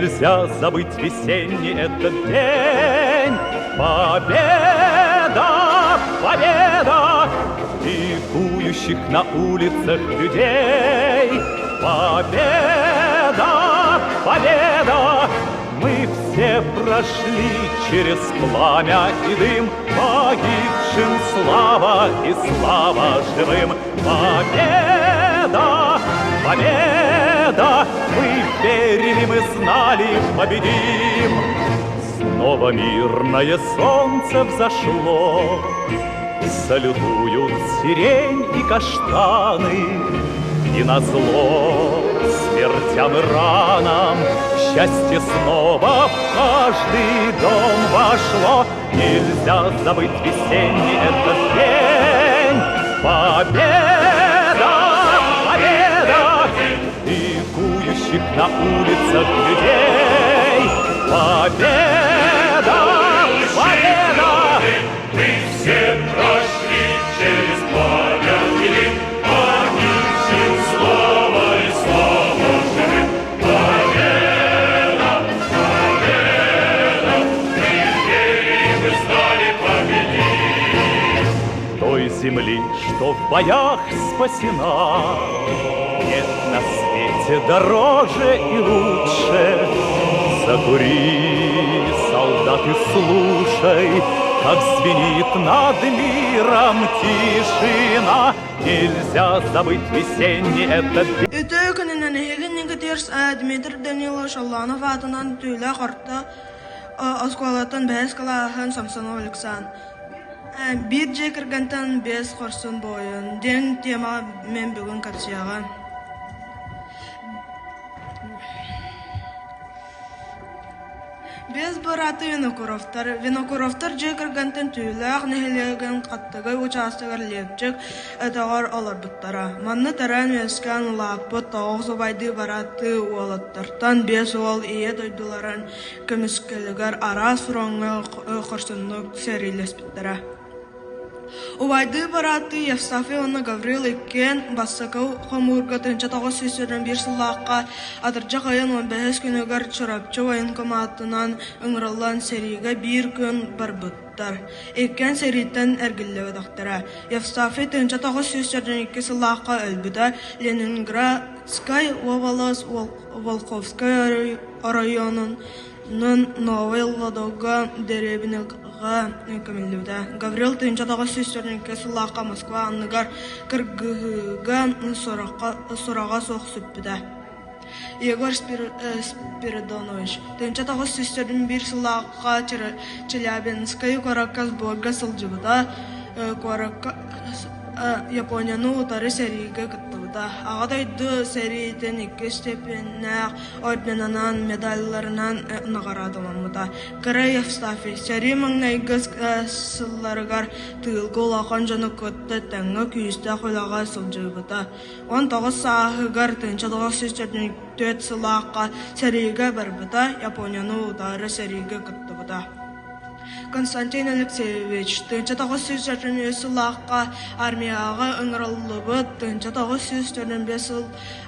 Нельзя забыть весенний этот день. Победа, победа! Ликующих на улицах людей. Победа, победа! Мы все прошли через пламя и дым, Погибшим слава и слава живым. Победа, победа! Мы верили, мы знали, победим. Снова мирное солнце взошло, Салютуют сирень и каштаны, И назло смертям и ранам Счастье снова в каждый дом вошло. Нельзя забыть весенний этот день. Победа, победа! Ликующих на улицах людей. Победа, победа! Мы все прошли через пламя и дым, Погибшим слава и слава живым. Победа, победа! Мы верим, мы знали, победим. Той земли, что в боях спасена, Нет на свете дороже и лучше. Закури, солдат, и слушай, Как звенит над миром тишина. Нельзя забыть весенний этот день. Үтүө күнүнэн эһиги иннигитигэр Дмитрий Данилович Оллонов аатынан Түүлээх орто оскуолатын бэһис кылааһын Самсонов Александр Биир дьиэ кэргэнтэн биэс хорсун буойун диэн темаҕа мин бүгүн кэпсиэҕим. Биэс бырааты Винокуровтар. Винокуровтар дьиэ кэргэнтэн Түүлээх нэһилиэгин Хаттыгай учаастагар Лиэпчик өтөҕөр олорбуттара. Манна төрөөн-үөскээн улааппыт тоҕус убайдыы бырааттыы уолаттартан биэс уол ийэ дойдуларын көмүскэлигэр араас фроҥҥа хорсуннук сэриилэспиттэрэ. Убайдыы бырааттыы Евстафий уонна Гаврил иккиэн бастакы хомуурга 1991 сыллаахха атырдьах ыйын уон бэһис күнүгэр Чурапчы военкоматынан ыҥырыллан сэриигэ биир күн барбыттар. Иккиэн сэрииттэн эргиллибэтэхтэрэ. Евстафий 1942 сыллаахха өлбүтэ, Ленинградскай уобалас Волховскай оройуонун Новай Ладога дэриэбинэҕэ көмүллүбүтэ. Гаврил 1942 сыллаахха Москва анныгар кыргыһыыга сураҕа суох сүппүтэ. Егор Спиридонович 1941 сыллаахха Челябинскай куоракка сборга сылдьыбыта, куоракка Японияны утары сэриигэ кыттыбыта. Аҕа дойду сэриитин иккис степеннээх орденынан, медалларынан наҕараадаламмыта. Кыра Евстафий сэрии маҥнайгы сылларыгар тыылга улахан дьону кытта тэҥҥэ күүстээх үлэҕэ сылдьыбыта. 19 сааһыгар 1944 сыллаахха сэриигэ барбыта, Японияны утары сэриигэ кыттыбыта. Константин Алексеевич 1943 сыллаахха армияҕа ыҥырыллыбыт, 1945 сыл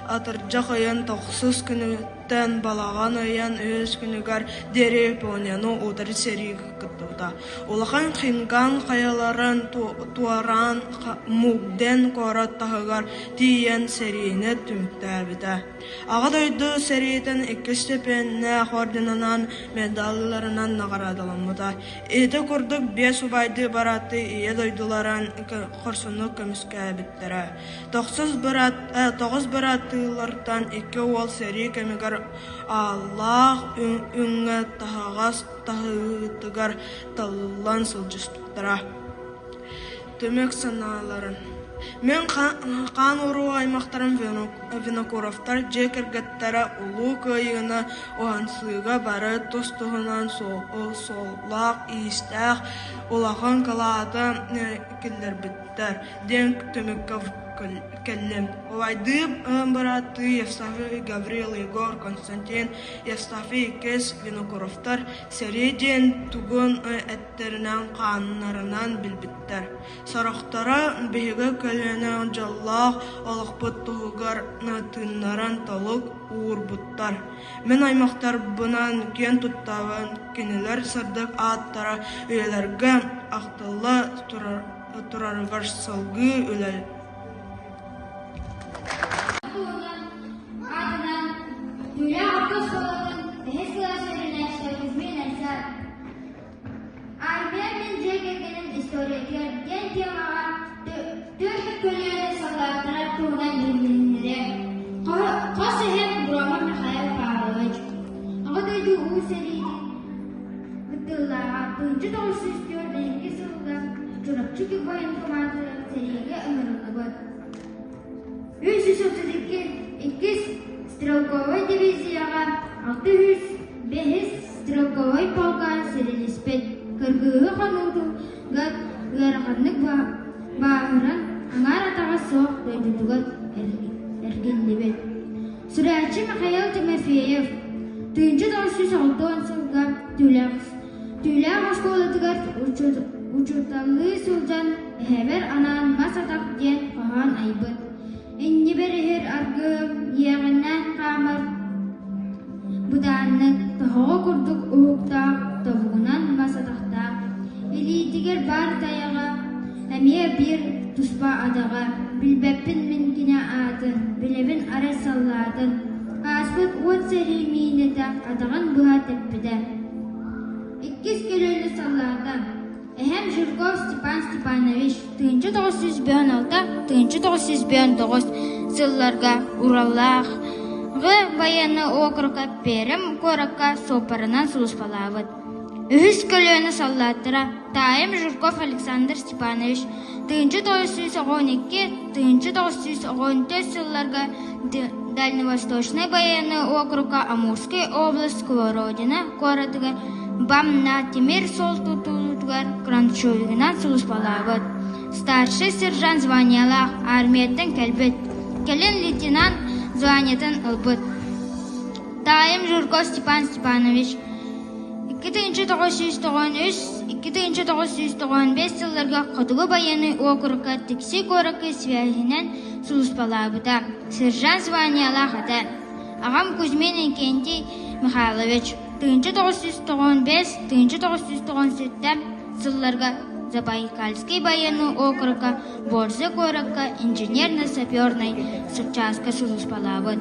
атырдьах ыйын тохсус күнүттэн балаҕан ыйын үһүс күнүгэр диэри Японияны утары сэриигэ кыттыбыта. Улахан Хинган хайаларын туораан Мукден куорат таһыгар тиийэн сэриини түмүктээбитэ. Аҕа дойду сэриитин иккис степеннээх орденынан, медалларынан наҕараадаламмыта. Ити курдук биэс убайдыы бырааттыы Ийэ дойдуларын хорсуннук көмүскээбиттэрэ. Тохсус быраат, тоҕус бырааттыылартан икки уол сэрии кэмигэр ааллаах үҥҥэ таһаҕас таһыытыгар талыллан сылдьыспыттара. Түмүк санааларын Мин хаан уруу аймахтарым Винокуровтар дьиэ кэргэттэрэ Улуу Кыайыыны уһансыыга бары тус-туһунан суоллаах-иистээх улахан кылааты киллэрбиттэр диэн түмүккэ. кэллим. Убайдыы бырааттыы Евстафий, Гаврил, Егор, Константин, Евстафий иккис Винокуровтар сэрии диэн тугун эттэринэн-хааннарынан билбиттэр. Сорохторо биһиги көлүөнэ дьоллоох олохпут туһугар тыыннарын толук уурбуттар. Мин аймахтарбынан киэн туттабын, кинилэр сырдык ааттара үйэлэргэ ахтылла турарыгар салгыы үлэ Туһунан аатынан Түүлээх орто оскуолатын бэһис кылаас үөрэнээччитэ Кузьмин Айсар Армия мин дьиэ кэргэним историятыгар диэн темаҕа түөрт көлүөнэ саллааттара туһунан билиһиннэрэр. Хос эһэм Громов Михаил Павлович Аҕа дойду Улуу сэриитин кыттыылааҕа 1942 сылга Чурапчы военкоматыгар сэриигэ ыҥырыллыбыт. 332 иккис стрелковай дивизияҕа 605 стрелковай полка сэриилэспит. Кыргыһыы хонуутугар ыараханнык бааһыран, аҥаар атаҕа суох дойдутугар эргиллибит. Суруйааччы Михаил Тимофеев 1960 сылга Түүлээх оскуолатыгар учууталлыы сылдьан эһэбэр анаан мас атах диэн хоһоон айбыт. Иннибэр иһэр аргыһым иэҕиннээн хаамар бытааннык, тоһоҕо курдук уһуктаах, тобугунан мас атахтаах, илиитигэр баар тайаҕа эмиэ биир туспа адаҕа, билбэппин мин кини аатын, билэбин арай саллаатын, ааспыт уот сэрии миинэтэ атаҕын быһа тэппитэ. Иккис көлүөнэ саллаата Эһэм Жирков Степан Степанович 1956 1959 сылларга Ураллаах В военный округка Пермь куоракка суоппарынан сулууспалаабыт. Үһүс көлүөнэ саллааттара таайым Жирков Александр Степанович 1912 1914 сылларга Дальневосточнай военный округка Амурскай область Сковородино куоратыгар БАМ-на тимир суол тутуутугар кранчевигынан сулууспалаабыт. Старшай сержант званиелаах армияттан кэлбит, кэлин лейтенант званиетын ылбыт. Таайым Жирков Степан Степанович 2993 2995 сылларга Хотугу байыаннай уокурукка Тикси куоракка свяһинэн сулууспалаабыта, сержант званиелаах этэ. Аҕам Кузьмин Иннокентий Михайлович 1995 1997 сылларга Забайкальский байыаннай уокурукка Борза куоракка инженерно-сапернай чааска сулууспалаабыт.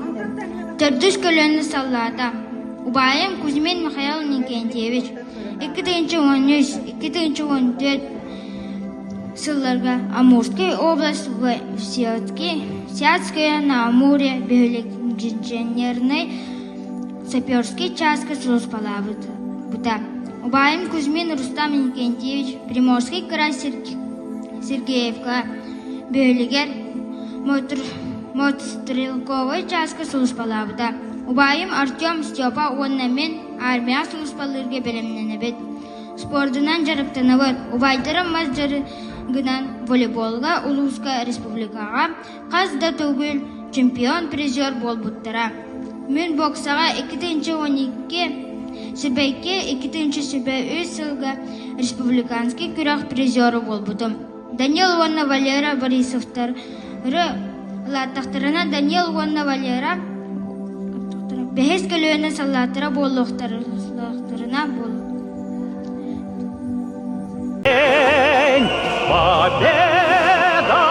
Төрдүс көлүөнэ саллаата. Убайым Кузьмин Михаил Никентьевич 2013 2014 сылларга Амурскай область Всеотское на Амуре бөһүөлэк инженернэй саперский чааска сулууспалаабыта. Убайым Кузьмин Рустам Иннокентьевич Приморский кыра Сергеевка бөһүөлэгэр мотострелковай чааска сулууспалаабыта. Убайым Артем, Степа уонна мин армияҕа сулууспалыырга бэлэмнэнэбит. Спордунан дьарыктанабыт. Убайдарым мас дьарыгынан волейболга улууска, республикаҕа хас да төгүл чемпион, призер буолбуттара. Мин боксаҕа 2012 Сүбэйгэ 2003 сылга республиканский күрэх призера буолбутум. Данил уонна Валера Борисовтары ылааттахтарына Данил уонна Валера бэһис көлүөнэ саллааттара буолуохтарына Победа!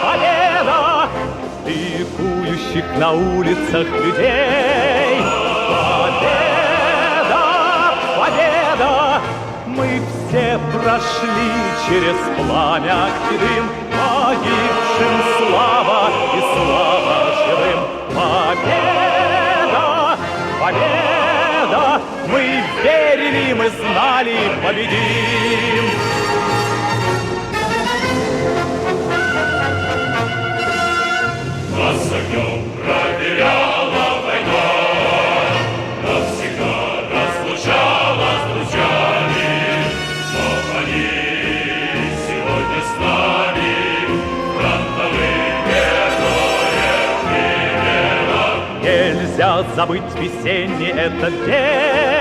Победа! Ликующих на улицах людей! Победа! Победа! Мы все прошли через пламя и дым, Погибшим слава и слава живым! Победа! Победа! Мы верили, мы знали, победим! Нас огнем проверяла война, Навсегда разлучала с друзьями, Но они сегодня с нами, фронтовыми. Позабыть весенний этот день.